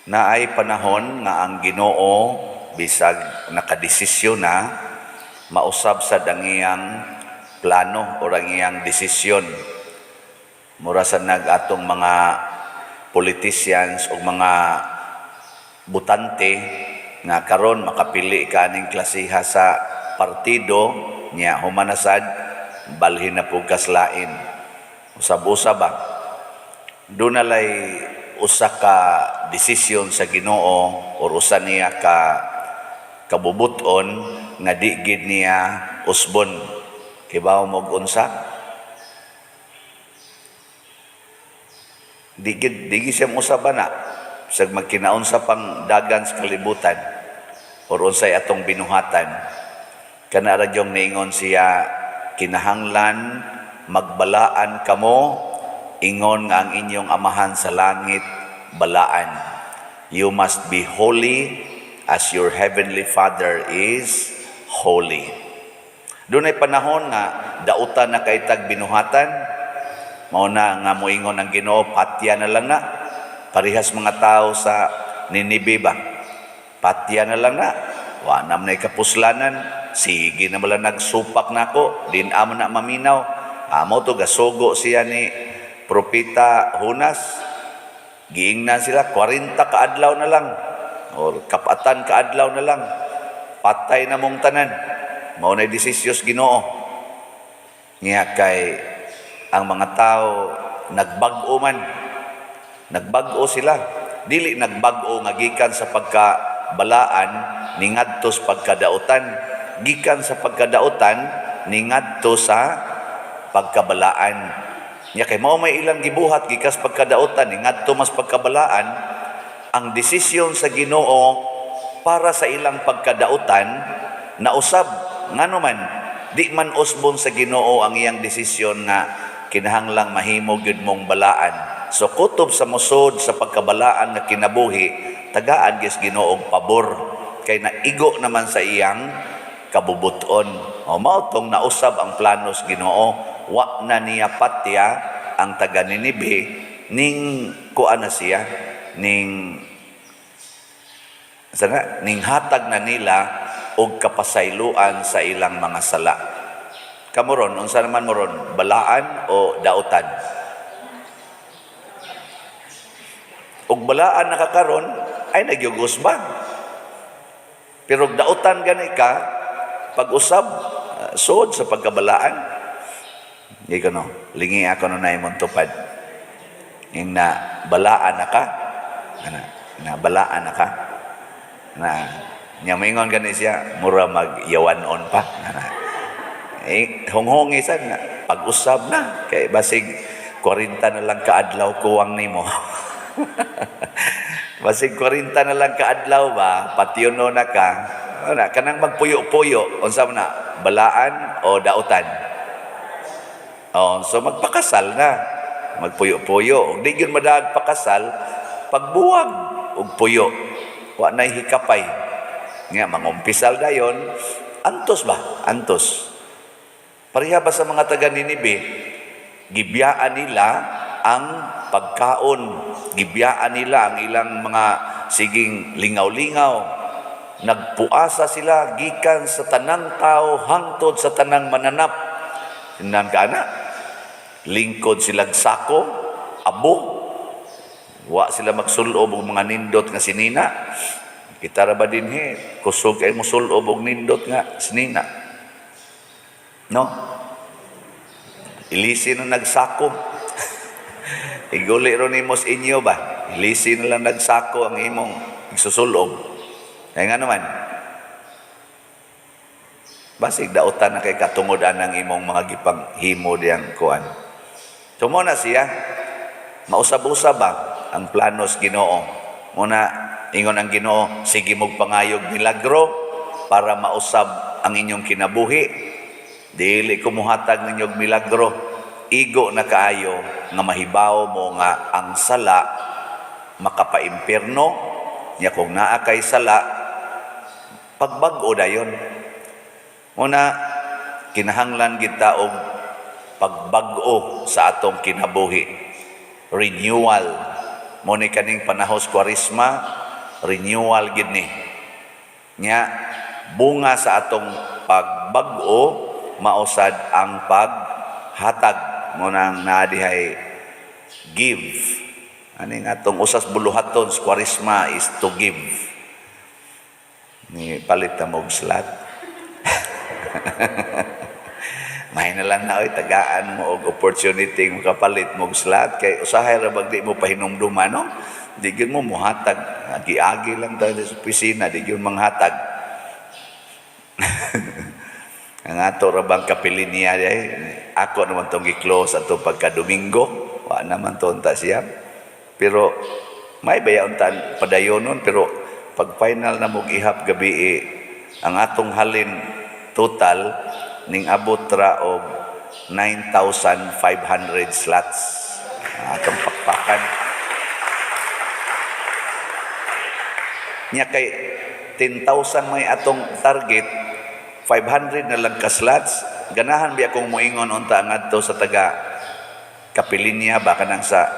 Naay panahon nga ang Ginoo, bisag nakadesisyon na, mausab sa ang iyang plano o ang iyang desisyon. Mura sa nag atong mga politicians o mga butante nga karon makapili ka aning klasiha sa partido niya, human na sad balhin na pug kaslain. Usab-usab ba? Doon na lay usa ka desisyon sa Ginoo or usa niya ka kabubuton nga di gid niya usbon. Kibaw mo og unsa? Di gid siya mousab ana. Bisag magkinaunsa pang dagan sa kalibutan or unsay atong binuhatan. Kana ra gyung niingon siya, "Kinahanglan magbalaan kamo ingon nga ang inyong Amahan sa langit balaan." You must be holy as your heavenly Father is holy. Dunay panahon nga dautan na kay tag binuhatan, mao na nga moingon ang Ginoo, "Patya na lang na." Parehas mga tao sa Ninibe ba? "Patya na lang na. Wa na man kapuslanan. Sige na lang nagsupak nako. Di na man na maminaw." Amo to gasugo siya ni Propeta Jonas. Giingnan sila, 40 kaadlaw na lang. Or kapatan kaadlaw na lang. Patay na mong tanan. Mao na desisyon Ginoo. Nga kay ang mga tao nagbag-o man. Nagbag-o sila. Dili nagbag-o nga gikan sa pagkabalaan ningadto sa pagkadautan. Gikan sa pagkadautan ningadto sa pagkabalaan. Nya kay mao may ilang gibuhat gikas pagkadautan ningadto mas pagkabalaan, ang desisyon sa Ginoo para sa ilang pagkadautan nausab. Ngano man di man usbon sa Ginoo ang iyang desisyon nga kinahanglang mahimo gyud mong balaan? So kutob sa musod sa pagkabalaan nga kinabuhi, tagaan gyud Ginoo og pabor kay naigo naman sa iyang kabubuton. O mao tong nausab ang plano sa Ginoo, wa na niya patya ang taga Ninibe, ning kuan na siya, ning sana ning hatag na nila og kapasayloan sa ilang mga sala. Kamo ron, unsa naman mo ron, balaan o dautan? Og balaan na ka karon ay nagyugos ba? Pero og dautan gani ka, pag-usab, sud sa pagkabalaan. Hindi ko no, lingi ako no na imong tupad. Yung na balaan na ka, ana, na balaan na ka, na nya moingon gani siya, mura mag-yawan-on pa. Ana. Eh, honghongi sad na, pag-usab na, kay basig 40 na lang kaadlaw kuwang nimo. Basig 40 na lang kaadlaw ba, pationo na ka, ana, kanang magpuyo-puyo, unsa man na, balaan o dautan? Oh, so magpakasal na. Magpuyo-puyo. Ug di gyud madaag pakasal, pagbuwag og puyo. Wa nay hikapay. Nga mangumpisal dayon, antos ba? Antos. Pareha ba sa mga taga Ninibe, gibiyaan nila ang pagkaon, gibiyaan nila ang ilang mga siging lingaw-lingaw. Nagpuasa sila gikan sa tanang tao hangtod sa tanang mananap. Tingnan ka na. Lingkod sila sako, abo. Wa sila magsulob og mga nindot nga sinina. Kita ra ba dinhi, kusog ay musulob og nindot nga sinina. No? Ilisi na nagsako. Iguli ro nimo sa inyo ba? Ilisi na lang nagsako ang imong igsusulob. Kaya nga naman, basig dautan na kay katungod anang imong mga gipang himo diyang kuan. So mo na siya, mausab-usab ba ang planos Ginoo. Muna ingon ang Ginoo, "Sige mog pangayog milagro para mausab ang inyong kinabuhi." "Dili ko muhatag ninyog milagro. Igo na kaayo nga mahibaw mo nga ang sala makapaimpierno. Nya kung naa kay sala, pagbag-o dayon." Muna kinahanglan kita og pagbag-o sa atong kinabuhi. Renewal. Mo ni kaning panahos Kwaresma, renewal gid ni. Nya bunga sa atong pagbag-o mausad ang paghatag, mo nang naa dihay give. Aning atong usas buluhaton sa Kwaresma is to give. Ni palit na mo og slot. May na lang na oy, tagaan mo og opportunity makapalit mo og slot kay usahay ra bag di mo pahinumduman, no? Di gyud mo muhatag, agi-agi lang tayo sa opisina, di gyud manghatag. Ang ato ra bang kapilin niya ay ako naman tong gi-close ato pagka Domingo, wa naman to unta siya. Pero may baya unta padayonon, pero pag final na mo ihap gabi eh, ang atong halin total ning abot ra og 9,500 slots ang atong pakpakan. Nya kay 10,000 may atong target, 500 na lang ka slots. Ganahan biya kong moingon unta ngadto sa taga Kapilinya ba, kanang sa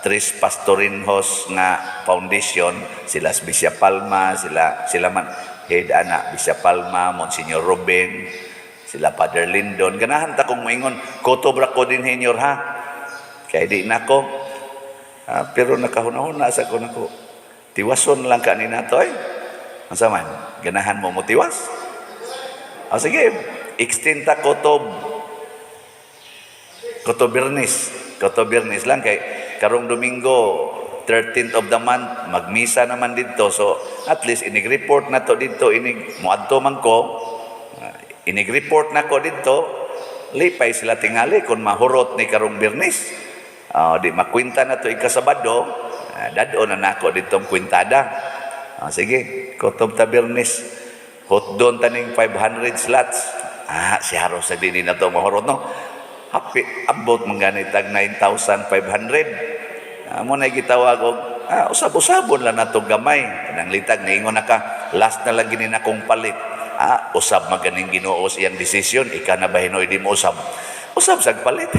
Tres Pastorinhos nga foundation, sila Bisya Palma, sila sila man head ana Bisya Palma, Monsignor Ruben, sila Father Lindon. Ganahan ta kong moingon, kutob ra ko din hinyor ha. Kay di nako. Pero nakahuna-huna sa ko nako. Tiwason lang ka ni nato ay. Unsa man? Ganahan mo motiwas? O sige, extend ta kutob. Kutob Birnes. Kutob Birnes lang kay karong Domingo 13th of the month magmisa naman dito, so at least inig-report na to dito, inig moadto man ko, inig-report na ko dito, lipay sila tingali kung mahurot ni karong Birnes. Di makwinta na to ikasabado, dad-on na nako ditong kwintada. Sige, kutob ta Birnes. Hotdon taning 500 slots. Si Haros sa dini na to mahurot, no. Happy abot man gani tag 9,500. Mo na gitawag og usab-usabon lang nato gamay. Kanang litag niingon na ka, last na lang gini na kong palit. Usab maganing Ginoo sa iyang desisyon, ika na ba hinoy di mo usab. Usab sag palit.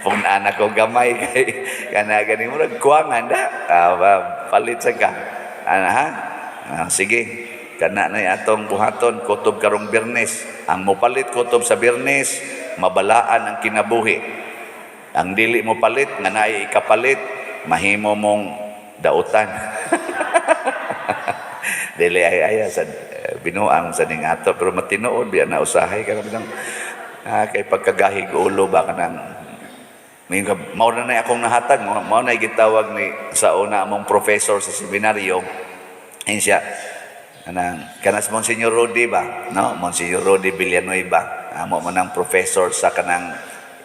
Kung anak ko gamay kay kana gani mo kuwangan da. Palit sa ka. Ana ha? Sige. Kana na atong buhaton kutob karong Birnes. Ang mopalit kutob sa Birnes, mabalaan ang kinabuhi. Ang dili mo palit nga naay ikapalit, mahimo mong dautan. Dili ay ay sa binuang sa ning ato, pero matinuod biya na usahay ka bitang kay pagkagahig ulo ba, kanang may mao na na akong nahatag mo, mao na gitawag ni sa una among professor sa seminaryo. Ayun siya, kanang kanas Monsignor Rudy ba, no? Monsignor Rudy Villanueva, amo man ang professor sa kanang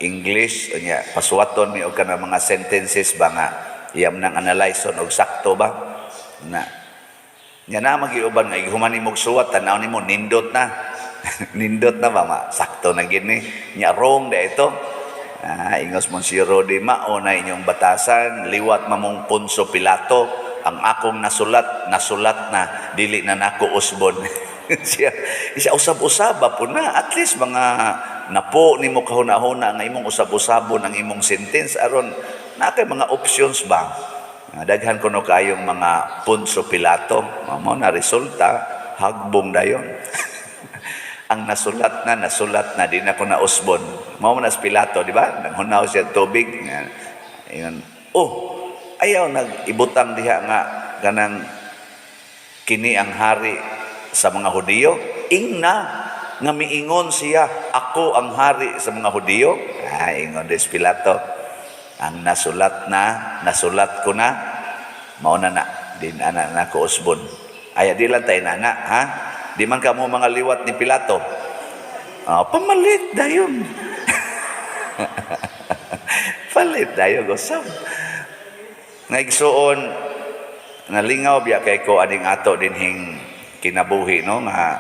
English. Unya pasuwaton mi og kanang mga sentences ba nga iyam nang analyze og sakto ba na. Nya na magiuban nga ighuman nimo suwat, tan-aw nimo nindot na. Nindot na ba ma? Sakto na gid ni. Nya wrong da ito. Ingos Monsignor Rudy, mao na inyong batasan, liwat mamong Poncio Pilato, ang akong nasulat, nasulat na, dili na nako usbon. Siya, siya usab-usaba po na, at least mga napo nimo kahuna-huna nga imong usab-usabon ang imong sentence aron na kay mga options ba. Daghan kuno kayong mga Poncio Pilato, mao na resulta hagbong dayon. Ang nasulat na, di na ko nausbon. Mao man as Pilato, di ba? Nanghunaw siya tubig. Ingon, oh, ayaw nag-ibutang diha nga ganang kini ang hari sa mga Hudiyo. Ingna nga miingon siya, ako ang hari sa mga Hudiyo. Ingon des Pilato. Ang nasulat na, nasulat ko na, mao na na, di na na, na ko usbon. Ay, di lang tayo nana, ha? Di man ka mo mga liwat ni Pilato. Pamalit dayon. Palit dayon, gusab. Ngaigsuon, nalingaw biya kay ko aning ato dinhing kinabuhi, no, nga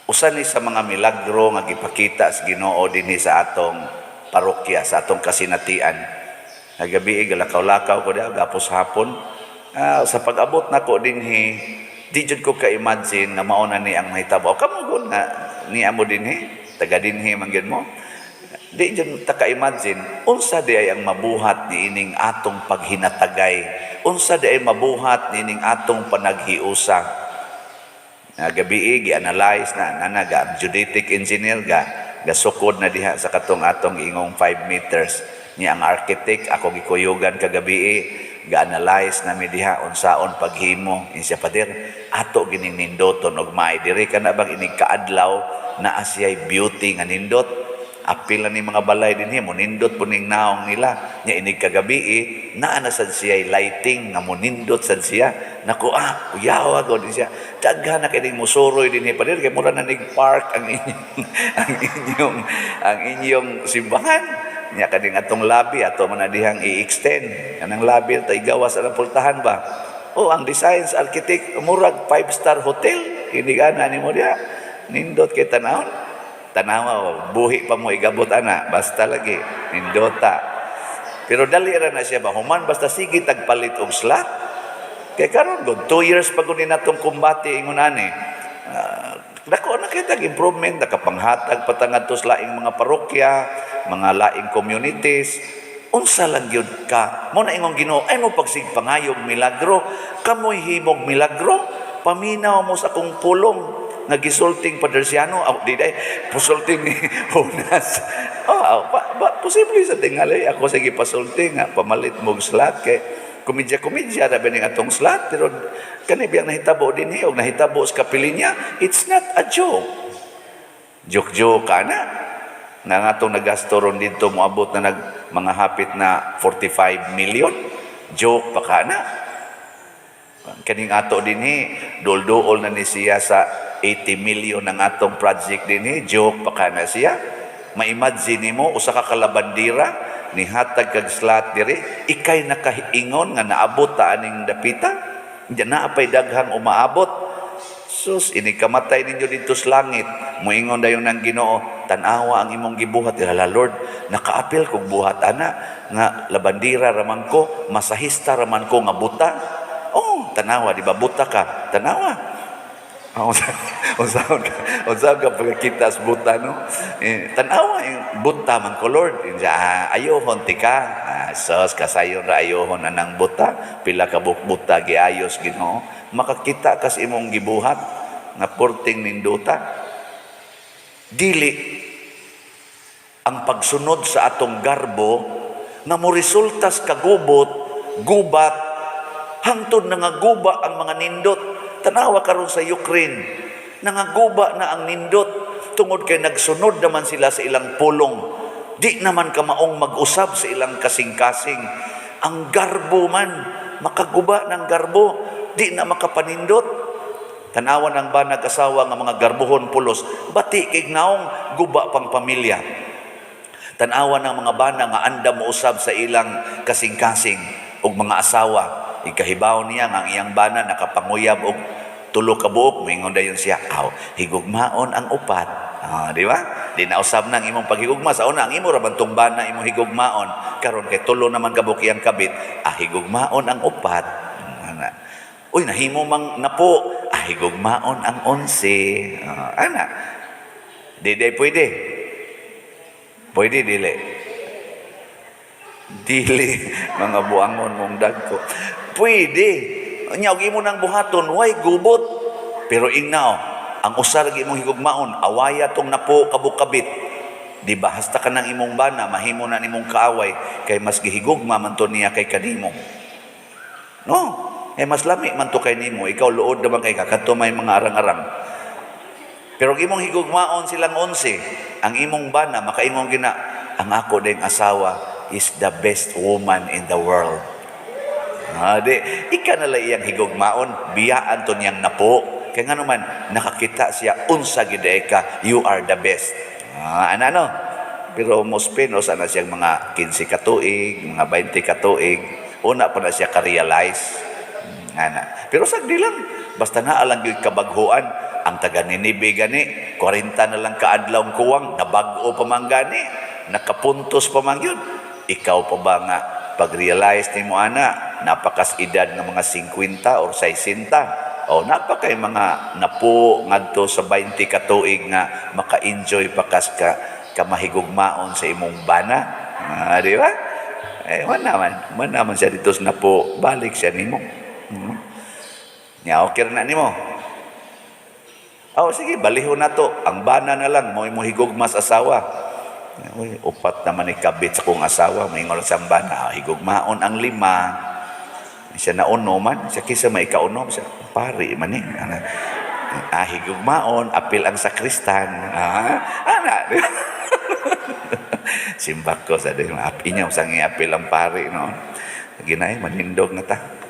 usa ni sa mga milagro nga gipakita sa Ginoo dinhi sa atong parokya, sa atong kasinatian. Kagabi galakaw-lakaw ko diha gapos hapon. Sa pag-abot nako dinhi, di jud ko ka-imagine nga mao na ni ang mahitabo. Kamo gun nga niya mo dinhi, taga dinhi man gyud mo. Di jud ta ka-imagine unsa di ay ang mabuhat niining atong paghinatagay, unsa di ay mabuhat niining atong panaghiusa. Na gabi gi-analyze na nana ga geodetic engineer, ga gasukod na diha sa katong atong ingong 5 meters niya. Ang architect ako gikuyugan kagabi, ga-analyze nami diha unsaon paghimo. Siya, "Pader, ato gining nindoton og maay diri kana bang inig kaadlaw naa siya'y beauty nga nindot. Apil na ni mga balay dinhi, mo nindot po ning naong nila nya. Inig kagabi naa na sad siya lighting nga mo nindot sad siya. Nako, ah, kuyawa ko din siya. Daghan na kay ning musuroy dinhi, pader, kay mura na nig park ang inyong simbahan nya. Kaning atong lobby, ato man na dihang i-extend kanang lobby ta, igawas ang pultahan ba. Oh, ang designs architect, murag five-star hotel. Inig ana nimo diha, nindot kay tanawon. Tanawa, oh, buhi pa mo igabot ana, basta lagi nindota. Pero dali ra na siya ba human basta sige tagpalit og slot. Kay karon gud, 2 years pa gud ni natong kumbate ingon ani. Dako na kita improvement, nakapanghatag pa ta ngadto sa laing mga parokya, mga laing communities. Unsa lang gyud ka? Mo na ingong Ginoo, ay mo pagsigpangayog milagro, kamoy himog milagro, paminaw mo sa akong pulong nga gisulting Padersiano, aw di day pusulting ni Jonas. Oh, pa, posible sa tingali ako sa gipasulti nga pamalit mo og slot, kay komedya-komedya ra ba ning atong slot, pero kani biyang nahitabo dinhi og nahitabo sa kapilinya, it's not a joke. Joke-joke ka na. Nga nga atong nagasto ron dito moabot na nag mga hapit na 45 million. Joke pa ka na. Kaning ato dinhi, dol-duol na ni siya sa 80 million ang atong project dinhi, joke pa ka na siya. Ma-imagine nimo usa ka kalabandira ni hatag kag slot diri, ikay nakaingon nga naabot ta aning dapita. Diyan naa pay daghang umaabot. Sus, ini kamatay ninyo dito sa langit. Muingon dayon ng Ginoo, "Tan-awa ang imong gibuhat." Ila, "Lord, nakaapil kog buhat ana nga labandira raman ko, masahista raman ko nga buta." Oh, tanawa, di ba buta ka? Tanawa. Unsa unsa ka pagkakita sa buta, no? Eh, tanawa yung buta man ko, Lord. Inja, ah, ayohon tika. Ah, sus, kasayon ra ayohon anang buta. Pila ka buta giayos Ginoo. Makakita kas imong gibuhat nga porting nindota. Dili ang pagsunod sa atong garbo nga mo resultas kagubot, gubat, hangtod nangaguba ang mga nindot. Tanawa karon sa Ukraine, nangaguba na ang nindot tungod kay nagsunod naman sila sa ilang pulong. Di naman kamaong mag-usab sa ilang kasing-kasing. Ang garbo man, makaguba ng garbo, di na makapanindot. Tanawan ang banag asawa nga mga garbohon pulos, bati kay naong, guba pang pamilya. Tanawan ang mga bana nga andam mo usab sa ilang kasing-kasing ug mga asawa. Ikahibaw niya nga ang iyang bana nakapanguyab og tulo ka buok, moingon dayon siya, "Aw, higugmaon ang upat." Ah, di ba? Di na usab nang imong paghigugma sa una, ang imo ra man tong bana imong higugmaon. Karon kay tulo naman ka buok iyang kabit, ah, higugmaon ang upat. Ana. Uy, nahimo mang napo, ah, higugmaon ang 11. Ah, ana. Di di pwede. Pwede dili. Dili, mga buangon mong dagko. Pwede. Nya og imo nang buhaton, way gubot. Pero ingnaw, ang usa ra imong higugmaon, awaya tong napo kabukabit. Di ba hasta ka ng imong bana, mahimo na nimong kaaway kay mas gihigugma man to niya kay kanimo. No? Eh mas lami man to kay nimo, ikaw luod naman kay kakadto may mga arang-arang. Pero ang imong higugmaon silang 11, ang imong bana makaingon gina, "Ang ako ding asawa is the best woman in the world." Ah, di, ika na lang iyang higugmaon, biyaan to niyang napo. Kaya nga naman, nakakita siya, unsa gid ka, you are the best. Ah, ano, ano? Pero mo spend, o sana siyang mga 15 katuig, mga 20 katuig, una pa na siya ka-realize. Ana. Pero sagdi lang, basta naa lang gyud kabaghuan, ang taga Ninibe gani, 40 na lang kaadlaw kuwang, nabag-o pa man gani, nakapuntos pa man yun. Ikaw pa ba nga pag-realize nimo ana, napakas edad ng mga 50 or 60, o napakay mga napo ngadto sa 20 katuig nga maka-enjoy pa kas ka ka mahigugmaon sa imong bana. Ah, di ba? Eh, wala naman. Wala naman siya dito sa napo. Balik siya nimo. Nya, okay na nimo. Oh, sige, balihon na to. Ang bana na lang, mo mo higugma sa asawa. Uy, upat naman ikabit sa kong asawa. May ingon sa bana, ah, higugmaon ang lima. Siya na uno man, siya kisa may ikauno, siya, pari man eh. Ana, ah, higugmaon, apil ang sakristan. Ah, ana. Simbak ko sa din, inyaw sang apil ang pari, no. Ginay, manindog na ta.